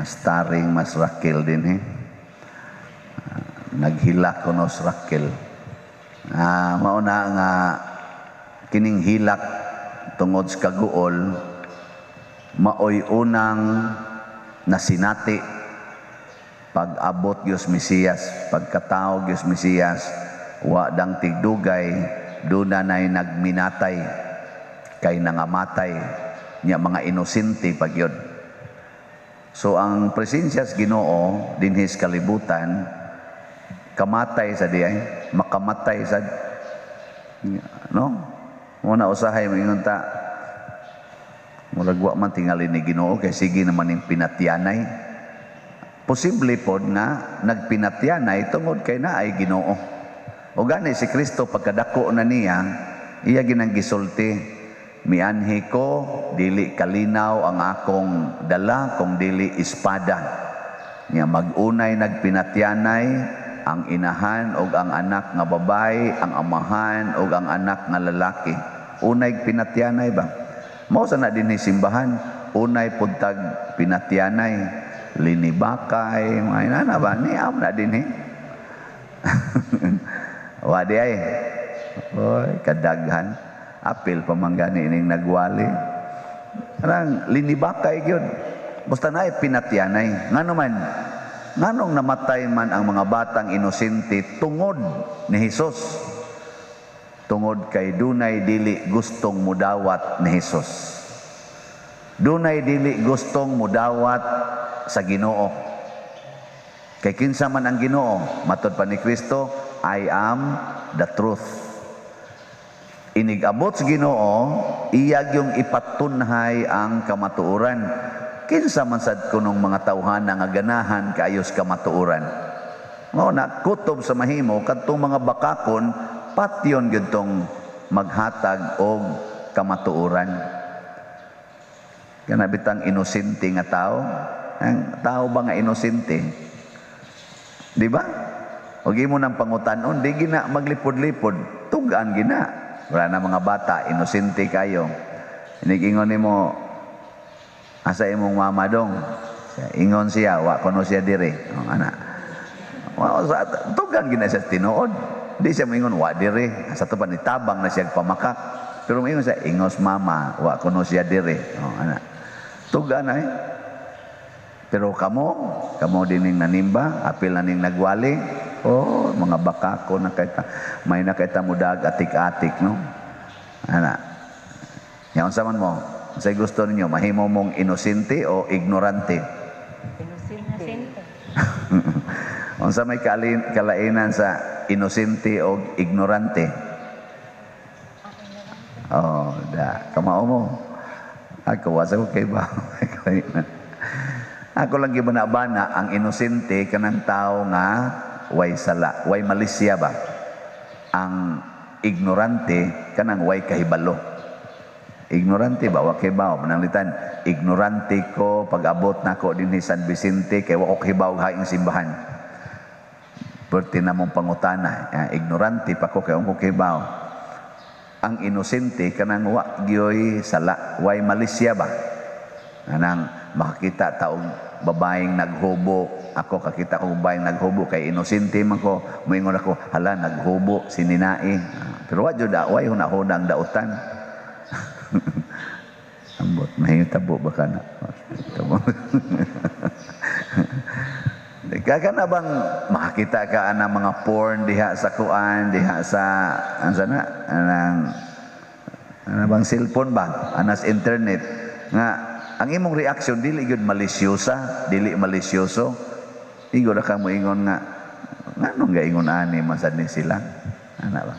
Starring mas Raquel din eh. Naghilak kuno si Raquel. Mao na nga kining hilak tungod sa kaguol maoy unang nasinati pag-abot Diyos Mesiyas, pagkatao Diyos Mesiyas, wa dang tigdugay, duna na'y nagminatay, kay nangamatay, niya mga inosente pagyod. So ang presensya sa Ginoo dinhi sa kalibutan, kamatay sa di ay, makamatay sa, no? Muna usahay moingon ta, murag wa man tingali ni Ginoo kay sige naman ning pinatyanay. Posible pod nga nagpinatyanay tungod kay naay Ginoo. O gani si Kristo, pagkadako na niya, iya ginang gisulti, "Mianhi ko, dili kalinaw ang akong dala kung dili espada." Nya mag-unay nagpinatyanay ang inahan og ang anak nga babae, ang amahan og ang anak nga lalaki. Unay pinatyanay ba? Mao sa na dinhi simbahan, unay pud tag pinatyanay, linibakay, mga inana ba? Niam na dinhi. Wa di ay. Oy, kadaghan. Apil pa man gani ining nagwali. Kanang linibakay gyud. Basta naay pinatyanay. Ngano man? Nganong namatay man ang mga batang inosente tungod ni Hesus? Tungod kay dunay dili gustong mudawat ni Hesus. Dunay dili gustong mudawat sa Ginoo. Kay kinsa man ang Ginoo? Matod pa ni Kristo, "I am the truth." Inig-abot sa Ginoo, iyag yung ipatunhay ang kamatuoran. Kinsa man sad kunong mga tawhana nga ganahan kaayos kamatuoran? Mao na kutob sa mahimo kadtong mga bakakon patyon gyud tong maghatag og kamatuoran. Kana bitang inosente nga tao, ang tao ba nga inosente? Di ba? Og imo nang pangutanon, di gina maglipod-lipod, tugaan gina. Wala na mga bata, inosente kayo. Inigingon nimo, "Asa imong mama dong?" Ingon siya, "Wa kuno siya dire." Oh, ana. Wa sa tugan gina siya tinuod. Di siya moingon wa dire. Sa to pa nitabang na siya pamakak. Pero moingon siya, "Ingos mama, wa kuno siya dire." Oh, ana. Tugan ay. Pero kamo, kamo dining nanimba, apil na ning nagwali, oh, mga bakako na kayta, may nakita mo dag atik-atik, no? Ana. Yan unsa man mo? Unsay gusto ninyo, mahimo mong inosente o ignorante? Inosente. Unsa may kalainan sa inosente o ignorante? Oh, da, kamao mo. Ako wasa ko kay ba. Ako lang gibana-bana ang inosente kanang tao nga way sala, way malisya ba. Ang ignorante kanang way kahibalo. Ignorante ba, wa kay bawo mananglitan ignorante ko pag-abot nako dinhi San Vicente kay wa ko kahibaw haing simbahan. Perti na mong pangutana, ignorante pa ko kay ko kahibaw. Ang inosente kanang wa gyoy sala, way malisya ba. Anang makakita taong babaeng naghubo, ako kakita ko babaeng naghubo kay inosente man ko, moingon ako, "Hala, naghubo si Ninae." Pero wa jud, way huna-huna ang dautan. Ambot, mahitabo ba ka na? Tabo. Kaka na bang makakita ka ana mga porn diha sa kuan, diha sa ansa na anang ana bang cellphone ba, anas internet nga ang imong reaction dili gyud malisyosa, dili malisyoso. Igo ra ka moingon nga nganong gaingon ani man sad ni sila. Ana ba?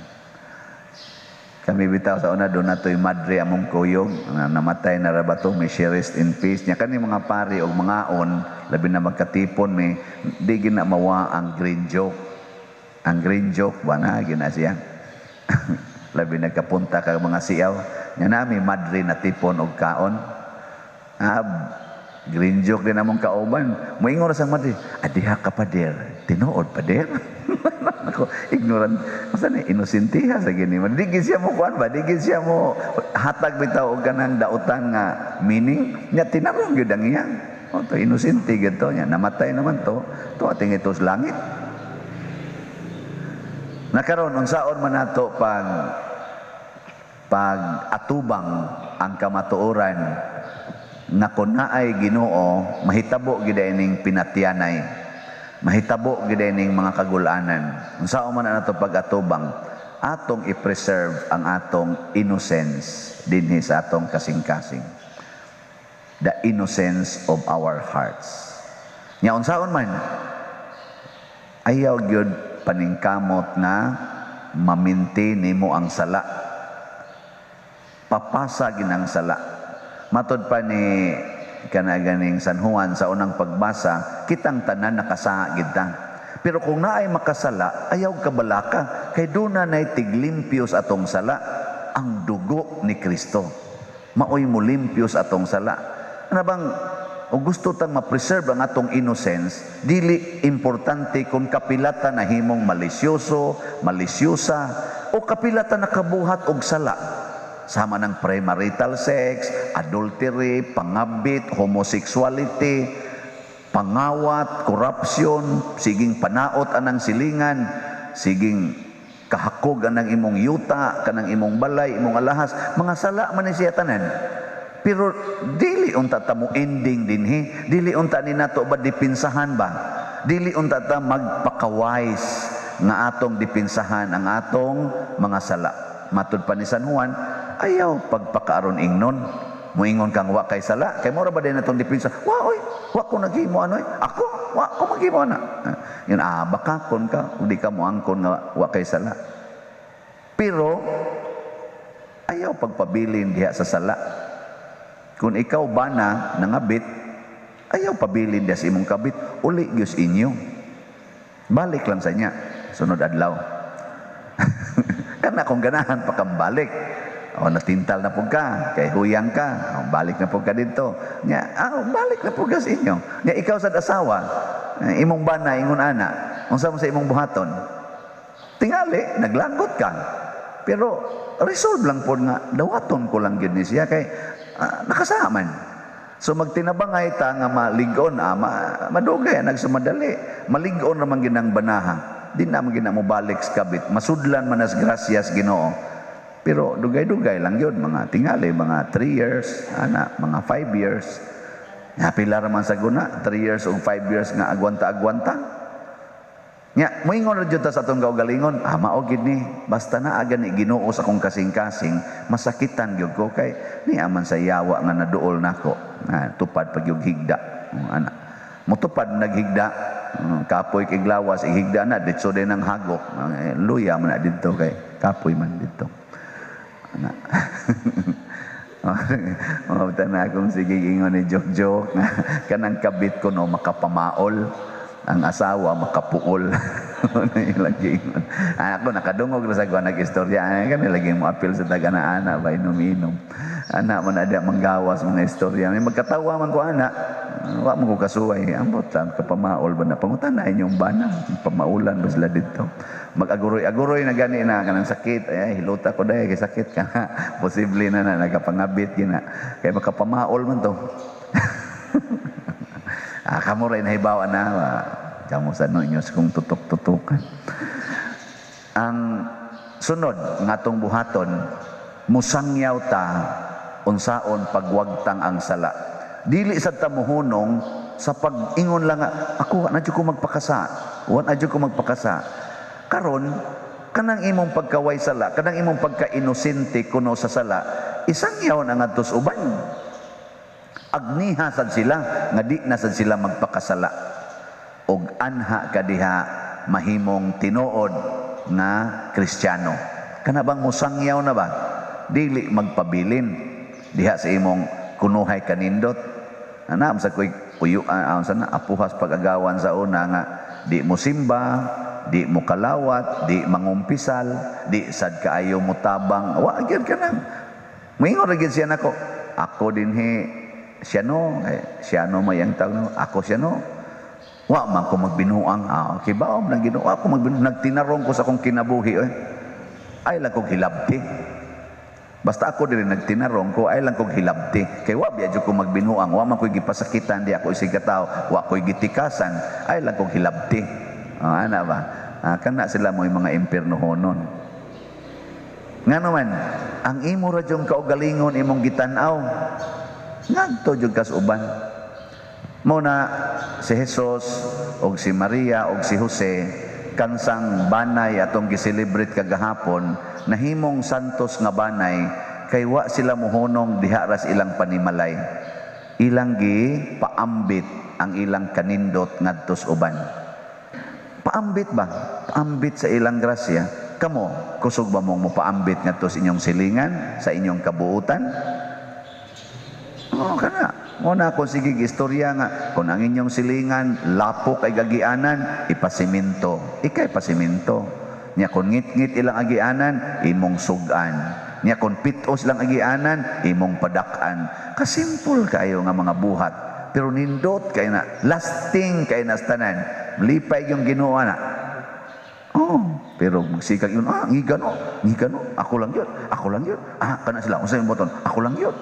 Kami bitaw sa una, doon nato'y madre among kuyog na namatay na ra ba to, may she rest in peace. Nya kani mga pari og mga on, labi na magkatipon mi, di gina mawa ang green joke. Ang green joke ba na gina siya. Labi nagkapunta ka mga siyaw. Nya nami madre na tipon og kaon. Green joke din among kauban. Moingon ra sa madre, "Adiha ka pader, tinuod pader." Ako, ignorant. Masa ni inosentiha sa gini. Di gid siya mo kuan ba? Di gid siya mo hatag bitaw og kanang dautan nga meaning. Nya tinarong gyud ang iya. Oh, to inosente gyud to nya, namatay naman to. To ating ito sa langit. Nakaron, unsaon man nato pag atubang ang kamatuoran nga kun naay Ginoo, mahitabo gid ining pinatyanay, mahitabo gid ining mga kagulanan? Unsaon man nato pag-atubang? Atong i-preserve ang atong innocence dinhi sa atong kasing-kasing, the innocence of our hearts. Nya unsaon man, ayaw gyud paningkamot nga maminti nimo ang sala. Papasa ginang sala. Matod pa ni kana ganing San Juan sa unang pagbasa, kitang tanan nakasala gid ta. Pero kung naay makasala, ayaw kabalaka kay duna nay tiglimpyo sa atong sala, ang dugo ni Kristo. Maoy mo limpyo sa atong sala. Ano bang o gusto tang ma-preserve ang atong innocence, dili importante kung kapilata na himong malisyoso, malisyosa, o kapilata nakabuhat og sala. Sama ng premarital sex, adultery, pangabit, homosexuality, pangawat, corruption, siging panaot anang silingan, siging kahakog anang imong yuta, kanang imong balay, imong alahas, mga sala man ni siya tanan. Pero dili unta ta mo ending dinhi, dili unta ni nato ba dipinsahan ba? Dili unta ta magpakawise nga atong dipinsahan ang atong mga sala. Matud pa ni San Juan, ayaw pagpakaaron ingnon. Muingon kang wa kay sala, kay mura ba din atong dipinsa? Wa oy, wa ko naghimo ano oy. Ako, wa ko maghimo ana. Yun ah, baka kon ka, di ka moangkon nga wa kay sala. Pero ayaw pagpabilin diha sa sala. Kung ikaw bana nangabit, ayaw pabilin diha sa imong kabit, uli gyud inyo. Balik lang sa inya, sunod adlaw. Kana kung ganahan pa kang balik. O natintal na pud ka, kay huyang ka, o, balik na pud ka dito. Nya, balik na pud ka sa inyo. Nya ikaw sa asawa, imong bana ingon ana, unsa mo sa imong buhaton? Tingali, naglagot ka. Pero resolve lang pod nga dawaton ko lang gyud ni siya kay nakasaman. So magtinabangay ta nga malig-on, madugay nagsumadali. Malig-on raman gyud ang banaha. Di na man gyud na mo balik sa kabit. Masudlan man as grasyas Ginoo. Pero dugay-dugay lang yun, mga tingali, mga 3 years, ana, mga 5 years. Nga pila raman sa guna, 3 years o 5 years nga agwanta-agwanta. Nya, moingon ra jud ta sa atong kaugalingon, mao gid ni, basta naa gani Ginoo sa akong kasing-kasing, masakitan gyud ko kay niya man sa yawa nga naduol nako. Tupad pag yung higda, ana. Mutupad naghigda, kapoy kay glawas, ihigda na, ditso din ang hagok. Luya man na didto kay kapoy man didto. Ana. Mabta na akong sige ingon ni joke-joke kanang kabit ko no makapamaol, ang asawa makapuol. Ano yung lagi ingon. Ako nakadungog ra sa kuan nag-istorya. Ay, kani lagi mo apil sa taga na ana ba inom-inom. Ana man ada manggawas mga istorya. May magkatawa man ko ana. Wa mo ko kasuway. Ambot lang kapamaol ba na pangutana inyong bana. Pamaulan ba sila dito? Mag-aguroy-aguroy na gani na kanang sakit. Ay, hiluta ko dahil kay sakit ka. Posible na na nagapangabit gina. Kay makapamaol man to. Kamo rin nahibawa na. Kamo sa no inyo kung tutok-tutukan. Ang sunod nga atong buhaton, musangyaw ta unsaon pagwagtang ang sala. Dili sad ta mohunong sa pag-ingon lang nga, ako wa na jud ko magpakasa. Wa na jud ko magpakasa. Karon kanang imong pagkaway sala, kanang imong pagka-inosente kuno sa sala, isangyaw na ngadto sa uban. Agniha sad sila nga di na sad sila magpakasala. Og anha kadiha mahimong tinuod nga Kristiyano. Kana bang musangyaw na ba? Dili magpabilin diha sa imong kunuhay kanindot. Ana sa koy puyo sa na apuhas pag-agawan sa una nga di mo simba, di mo kalawat, di mangumpisal, di sad kaayo mo tabang. Wa gyud ka nang. Moingon ra gyud siya nako. Ako dinhi siya no, siya no may ang tawag no, ako siya no. Wa man ko magbinuang, okay ba om nang Ginoo ako magbinuang, nagtinarong ko sa akong kinabuhi oy. Ay lang kog hilabti. Basta ako diri nagtinarong ko ay lang kog hilabti. Kay wa biya jud ko magbinuang, wa man ko'y gipasakitan, di ako isig katawo, wa ko'y gitikasan, ay lang kog hilabti. Oh, ana ba? Ah, kana sila mo mga impiernohonon. Nga naman, ang imo ra jung kaugalingon imong gitan-aw. Ngadto jud kas uban. Mo na si Jesus og si Maria og si Jose, kansang banay atong gi-celebrate kagahapon, nahimong santos nga banay kay wa sila mohunong diha ras ilang panimalay. Ilang gi paambit ang ilang kanindot ngadto sa uban. Paambit ba? Paambit sa ilang grasya. Kamo, kusog ba mong mopaambit ngadto sa inyong silingan, sa inyong kabuutan? Oo, kana. Mo na kung sige istorya nga kung ang inyong silingan lapok ay gagianan, ipasiminto. Ikay pasiminto. Nya kung ngit-ngit ilang agianan, imong sugan. Nya kung pitos lang agianan, imong padak-an. Kasimpol kayo nga mga buhat. Pero nindot kay na, lasting kay na tanan. Lipay yung Ginoo na. Oh, pero magsikag yun, ah, ngigano, ngigano, ako lang yun, ako lang yun. Ah, kana sila, unsa yung boton, ako lang yun.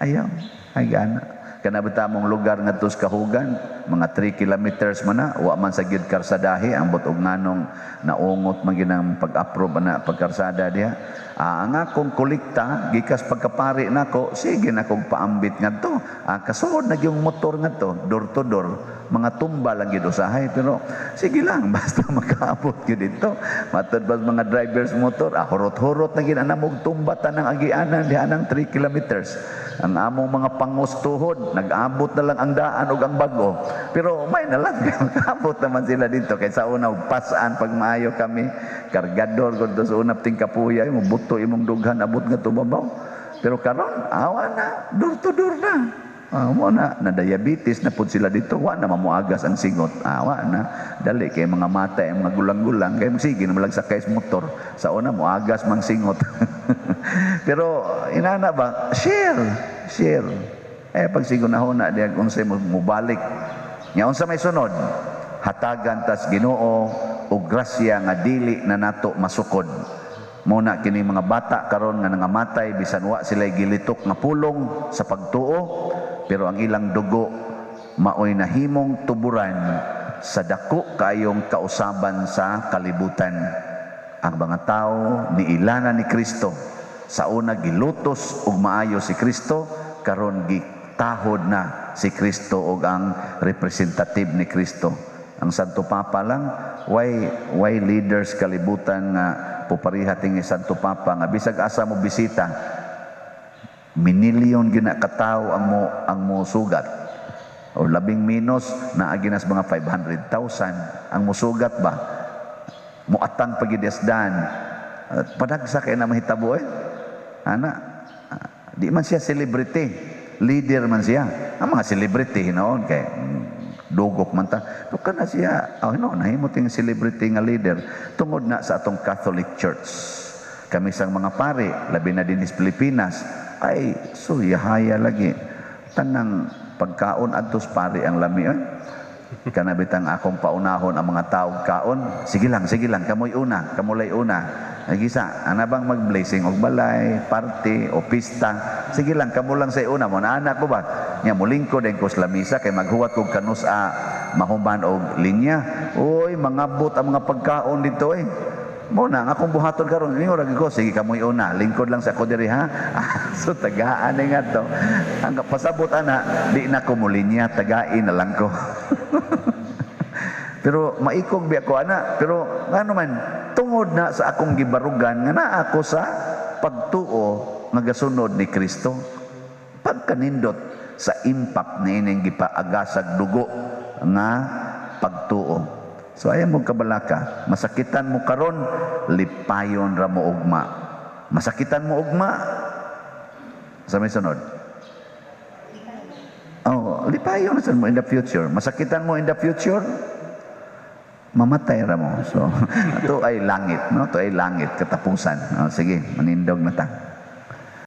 Ayaw, ay gana. Kana bitaw mong lugar ngadto sa Kahugan, mga 3 kilometers man na, wa man sa gyud karsadahi, ang bot og nganong naungot man ginang pag-approve ana pagkarsada diha. Ah, ang akong kolekta gikas pagkapari nako, sige na kog paambit ngadto. Ah, kasuod na gyung motor ngadto, door to door, mga tumba lang gyud usahay, pero sige lang basta makaabot gyud dito. Matod ba mga drivers motor, ah, hurot-hurot na gyud anamog tumba tanang agianan diha nang 3 kilometers. Ang among mga pangos tuhod, nag-abot na lang ang daan ug ang bag-o. Pero may na lang, makaabot naman sila dito. Kay sa una, pasaan pag maayo kami, kargador, kung sa una ting kapuya, mo buto imong dughan, abot nga tubabaw. Pero karon, awa na, door to door na. Ah, mo na, na diabetes na pud sila dito, wa na mamuagas ang singot. Ah, wa na. Dali kay mga mata, ang mga gulang-gulang, kay sige na malag sakay sa motor. Sa una muagas mang singot. Pero inana ba, share, share. Eh pag sigo na huna diag unsay mubalik. Nya unsa may sunod? Hatagan tas Ginoo og grasya nga dili na nato masukod. Muna kini mga bata karon nga nangamatay bisan wa sila gilitok nga pulong sa pagtuo, pero ang ilang dugo maoy nahimong tuburan sa dako kayong kausaban sa kalibutan. Ang mga tao niilana ni Kristo. Sa una gilutos og maayo si Kristo, karon gitahod na si Kristo og ang representative ni Kristo. Ang Santo Papa lang, why leaders kalibutan nga pupariha tingi Santo Papa nga bisag asa mo bisita, minilyon gina katawo ang mo sugat. O labing minus naa ginas mga 500,000 ang musugat ba? Muatang pagidesdan. Padagsa kay na mahitabo eh. Ana, di man siya celebrity, leader man siya. Ang mga celebrity hinoon kay dugok man ta. Pero kana siya, oh no, nahimo ting celebrity nga leader tungod na sa atong Catholic Church. Kami sang mga pare, labi na din sa Pilipinas, ay so yahaya lagi. Tanang pagkaon adtos pare ang lami oy. Kana bitang akong paunahon ang mga tao kaon, sige lang, kamoy una, kamulay una. Nagisa, ana bang mag-blessing og balay, party o pista? Sige lang, kamo lang sa una mo. Naanak ko ba? Nya mulingkod din ko sa lamisa kay maghuwat kog kanus-a mahuman og linya. Uy, mangabot ang mga pagkaon dito eh. Mo na ang akong buhaton karon, ningo ra ko, sige kamoy una, lingkod lang sa ako diri ha. So tagaan ni nga to. Ang pasabot ana, di na ko mulinya, tagain na lang ko. Pero maikog biya ko ana, pero ngano man tungod na sa akong gibarugan nga naa ako sa pagtuo nga gasunod ni Kristo. Pagkanindot sa impact ni ining gipaagasag dugo nga pagtuo. So ayaw mo kabalaka, masakitan mo karon, lipayon ra mo ugma. Masakitan mo ugma sa may sunod. Oh, lipayon na mo in the future. Masakitan mo in the future, mamatay ra mo. So, ito ay langit, no? Ito ay langit, katapusan. Oh, sige, manindog na ta.